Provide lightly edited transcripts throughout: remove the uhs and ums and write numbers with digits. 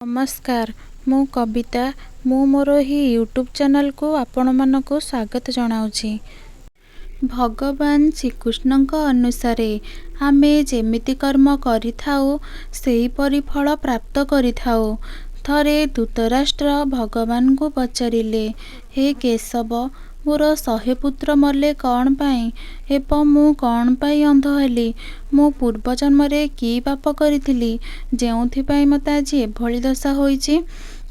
ନମସ୍କାର, ମୁଁ କବିତା। ମୁଁ ମୋର ଏହି ୟୁଟ୍ୟୁବ୍ ଚ୍ୟାନେଲକୁ ଆପଣମାନଙ୍କୁ ସ୍ୱାଗତ ଜଣାଉଛି। ଭଗବାନ ଶ୍ରୀକୃଷ୍ଣଙ୍କ ଅନୁସାରେ ଆମେ ଯେମିତି କର୍ମ କରିଥାଉ, ସେହିପରି ଫଳ ପ୍ରାପ୍ତ କରିଥାଉ। ଥରେ ଧୃତରାଷ୍ଟ୍ର ଭଗବାନଙ୍କୁ ପଚାରିଲେ, ହେ କେଶବ, ମୋର 100 ପୁତ୍ର ମଲେ କ'ଣ ପାଇଁ ଏବଂ ମୁଁ କ'ଣ ପାଇଁ ଅନ୍ଧ ହେଲି? ମୁଁ ପୂର୍ବ ଜନ୍ମରେ କି ପାପ କରିଥିଲି, ଯେଉଁଥିପାଇଁ ମୋତେ ଆଜି ଏଭଳି ଦଶା ହୋଇଛି?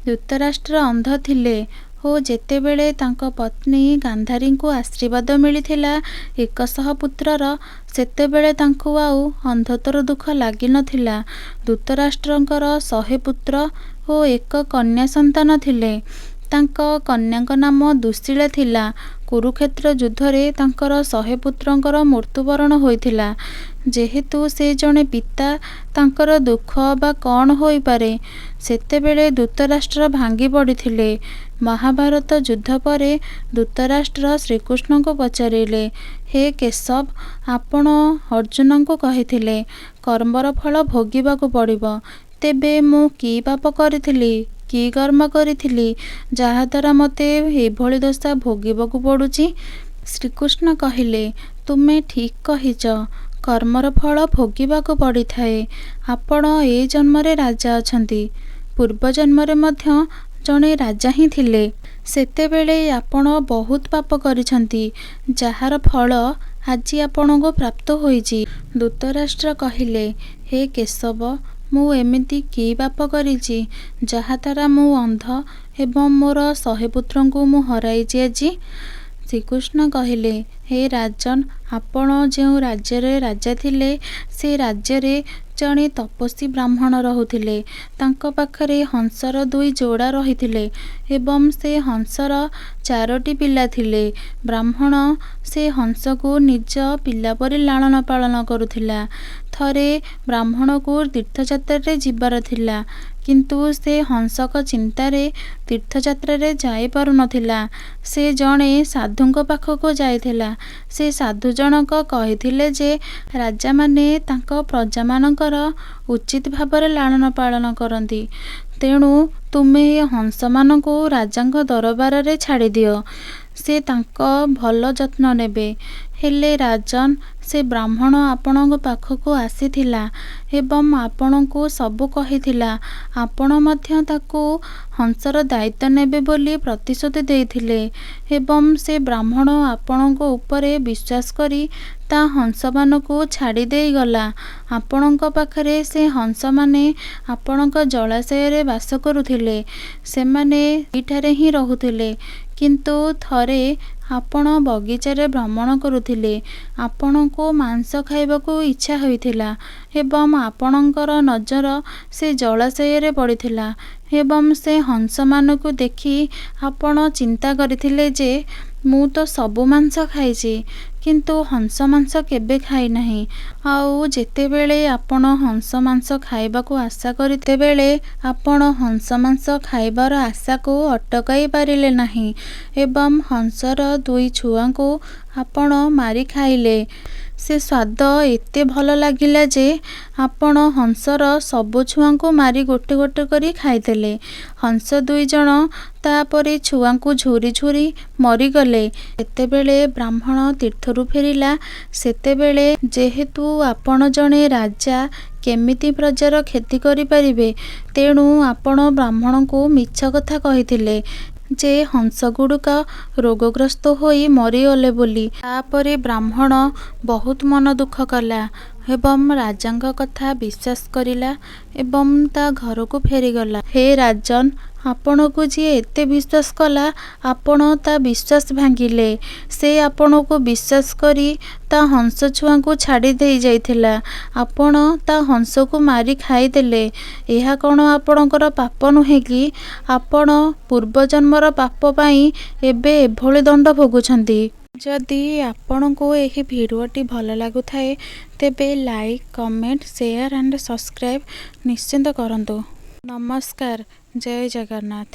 ଧୃତରାଷ୍ଟ୍ର ଅନ୍ଧ ଥିଲେ ଓ ଯେତେବେଳେ ତାଙ୍କ ପତ୍ନୀ ଗାନ୍ଧାରୀଙ୍କୁ ଆଶୀର୍ବାଦ ମିଳିଥିଲା 100 ପୁତ୍ରର, ସେତେବେଳେ ତାଙ୍କୁ ଆଉ ଅନ୍ଧତ୍ୱର ଦୁଃଖ ଲାଗିନଥିଲା। ଧୃତରାଷ୍ଟ୍ରଙ୍କର 100 ପୁତ୍ର ଓ ଏକ କନ୍ୟା ସନ୍ତାନ ଥିଲେ। ତାଙ୍କ କନ୍ୟାଙ୍କ ନାମ ଦୁଶୀଳା ଥିଲା। କୁରୁକ୍ଷେତ୍ର ଯୁଦ୍ଧରେ ତାଙ୍କର 100 ପୁତ୍ରଙ୍କର ମୃତ୍ୟୁବରଣ ହୋଇଥିଲା। ଯେହେତୁ ସେ ଜଣେ ପିତା, ତାଙ୍କର ଦୁଃଖ ବା କ'ଣ ହୋଇପାରେ? ସେତେବେଳେ ଧୃତରାଷ୍ଟ୍ର ଭାଙ୍ଗି ପଡ଼ିଥିଲେ। ମହାଭାରତ ଯୁଦ୍ଧ ପରେ ଧୃତରାଷ୍ଟ୍ର ଶ୍ରୀକୃଷ୍ଣଙ୍କୁ ପଚାରିଲେ, ହେ କେଶବ, ଆପଣ ଅର୍ଜୁନଙ୍କୁ କହିଥିଲେ କର୍ମର ଫଳ ଭୋଗିବାକୁ ପଡ଼ିବ। ତେବେ ମୁଁ କି ପାପ କରିଥିଲି, କି କର୍ମ କରିଥିଲି, ଯାହାଦ୍ୱାରା ମୋତେ ଏଭଳି ଦଶା ଭୋଗିବାକୁ ପଡ଼ୁଛି? ଶ୍ରୀକୃଷ୍ଣ କହିଲେ, ତୁମେ ଠିକ୍ କହିଛ, କର୍ମର ଫଳ ଭୋଗିବାକୁ ପଡ଼ିଥାଏ। ଆପଣ ଏ ଜନ୍ମରେ ରାଜା ଅଛନ୍ତି, ପୂର୍ବ ଜନ୍ମରେ ମଧ୍ୟ ଜଣେ ରାଜା ହିଁ ଥିଲେ। ସେତେବେଳେ ଆପଣ ବହୁତ ପାପ କରିଛନ୍ତି, ଯାହାର ଫଳ ଆଜି ଆପଣଙ୍କୁ ପ୍ରାପ୍ତ ହୋଇଛି। ଧୃତରାଷ୍ଟ୍ର କହିଲେ, ହେ କେଶବ, ମୁଁ ଏମିତି କି ପାପ କରିଛି, ଯାହାଦ୍ୱାରା ମୁଁ ଅନ୍ଧ ଏବଂ ମୋର 100 ପୁତ୍ରଙ୍କୁ ମୁଁ ହରାଇଛି ଆଜି? ଶ୍ରୀକୃଷ୍ଣ କହିଲେ, ହେ ରାଜନ, ଆପଣ ଯେଉଁ ରାଜ୍ୟରେ ରାଜା ଥିଲେ, ସେ ରାଜ୍ୟରେ ଜଣେ ତପସ୍ୱୀ ବ୍ରାହ୍ମଣ ରହୁଥିଲେ। ତାଙ୍କ ପାଖରେ ହଂସର ଦୁଇ ଯୋଡ଼ା ରହିଥିଲେ ଏବଂ ସେ ହଂସର ଚାରୋଟି ପିଲା ଥିଲେ। ବ୍ରାହ୍ମଣ ସେ ହଂସକୁ ନିଜ ପିଲା ପରି ଲାଳନ ପାଳନ କରୁଥିଲା। ଥରେ ବ୍ରାହ୍ମଣକୁ ତୀର୍ଥଯାତ୍ରାରେ ଯିବାର ଥିଲା, କିନ୍ତୁ ସେ ହଂସଙ୍କ ଚିନ୍ତାରେ ତୀର୍ଥଯାତ୍ରାରେ ଯାଇପାରୁନଥିଲା। ସେ ଜଣେ ସାଧୁଙ୍କ ପାଖକୁ ଯାଇଥିଲା। ସେ ସାଧୁ ଜଣକ କହିଥିଲେ ଯେ ରାଜାମାନେ ତାଙ୍କ ପ୍ରଜାମାନଙ୍କର ଉଚିତ ଭାବରେ ଲାଳନ ପାଳନ କରନ୍ତି, ତେଣୁ ତୁମେ ଏ ହଂସମାନଙ୍କୁ ରାଜାଙ୍କ ଦରବାରରେ ଛାଡ଼ିଦିଅ, ସେ ତାଙ୍କ ଭଲ ଯତ୍ନ ନେବେ। ହେଲେ ରାଜନ, ସେ ବ୍ରାହ୍ମଣ ଆପଣଙ୍କ ପାଖକୁ ଆସିଥିଲା ଏବଂ ଆପଣଙ୍କୁ ସବୁ କହିଥିଲା। ଆପଣ ମଧ୍ୟ ତାକୁ ହଂସର ଦାୟିତ୍ୱ ନେବେ ବୋଲି ପ୍ରତିଶ୍ରୁତି ଦେଇଥିଲେ ଏବଂ ସେ ବ୍ରାହ୍ମଣ ଆପଣଙ୍କ ଉପରେ ବିଶ୍ୱାସ କରି ତା ହଂସମାନଙ୍କୁ ଛାଡ଼ି ଦେଇଗଲା। ଆପଣଙ୍କ ପାଖରେ ସେ ହଂସମାନେ ଆପଣଙ୍କ ଜଳାଶୟରେ ବାସ କରୁଥିଲେ। ସେମାନେ ସେଇଠାରେ ହିଁ ରହୁଥିଲେ। କିନ୍ତୁ ଥରେ ଆପଣ ବଗିଚାରେ ଭ୍ରମଣ କରୁଥିଲେ। ଆପଣଙ୍କୁ ମାଂସ ଖାଇବାକୁ ଇଚ୍ଛା ହୋଇଥିଲା ଏବଂ ଆପଣଙ୍କର ନଜର ସେ ଜଳାଶୟରେ ପଡ଼ିଥିଲା ଏବଂ ସେ ହଂସମାନଙ୍କୁ ଦେଖି ଆପଣ ଚିନ୍ତା କରିଥିଲେ ଯେ ମୁଁ ତ ସବୁ ମାଂସ ଖାଇଛି, କିନ୍ତୁ ହଂସ ମାଂସ କେବେ ଖାଇନାହିଁ। ଆଉ ଯେତେବେଳେ ଆପଣ ହଂସ ମାଂସ ଖାଇବାକୁ ଆଶା କରି, ସେତେବେଳେ ଆପଣ ହଂସ ମାଂସ ଖାଇବାର ଆଶାକୁ ଅଟକାଇ ପାରିଲେ ନାହିଁ ଏବଂ ହଂସର ଦୁଇ ଛୁଆଙ୍କୁ ଆପଣ ମାରି ଖାଇଲେ। ସେ ସ୍ୱାଦ ଏତେ ଭଲ ଲାଗିଲା ଯେ ଆପଣ ହଂସର ସବୁ ଛୁଆଙ୍କୁ ମାରି ଗୋଟେ ଗୋଟେ କରି ଖାଇଦେଲେ। ହଂସ ଦୁଇ ଜଣ ତା'ପରେ ଛୁଆଙ୍କୁ ଝୁରି ଝୁରି ମରିଗଲେ। ଯେତେବେଳେ ବ୍ରାହ୍ମଣ ତୀର୍ଥରୁ ଫେରିଲା, ସେତେବେଳେ ଯେହେତୁ ଆପଣ ଜଣେ ରାଜା, କେମିତି ପ୍ରଜାର କ୍ଷତି କରିପାରିବେ? ତେଣୁ ଆପଣ ବ୍ରାହ୍ମଣଙ୍କୁ ମିଛ କଥା କହିଥିଲେ ଯେ ହଂସଗୁଡ଼ିକ ରୋଗଗ୍ରସ୍ତ ହୋଇ ମରିଗଲେ ବୋଲି। ତା'ପରେ ବ୍ରାହ୍ମଣ ବହୁତ ମନ ଦୁଃଖ କଲା ଏବଂ ରାଜାଙ୍କ କଥା ବିଶ୍ୱାସ କରିଲା ଏବଂ ତା ଘରକୁ ଫେରିଗଲା। ହେ ରାଜନ, ଆପଣଙ୍କୁ ଯିଏ ଏତେ ବିଶ୍ୱାସ କଲା, ଆପଣ ତା ବିଶ୍ୱାସ ଭାଙ୍ଗିଲେ। ସେ ଆପଣଙ୍କୁ ବିଶ୍ୱାସ କରି ତା ହଂସ ଛୁଆଙ୍କୁ ଛାଡ଼ି ଦେଇ ଯାଇଥିଲା, ଆପଣ ତା ହଂସକୁ ମାରି ଖାଇଦେଲେ। ଏହା କ'ଣ ଆପଣଙ୍କର ପାପ ନୁହେଁ କି? ଆପଣ ପୂର୍ବଜନ୍ମର ପାପ ପାଇଁ ଏବେ ଏଭଳି ଦଣ୍ଡ ଭୋଗୁଛନ୍ତି। ଯଦି ଆପଣଙ୍କୁ ଏହି ଭିଡ଼ିଓଟି ଭଲ ଲାଗୁଥାଏ, ତେବେ like, comment, share and subscribe ନିଶ୍ଚିତ କରନ୍ତୁ। ନମସ୍କାର, ଜୟ ଜଗନ୍ନାଥ।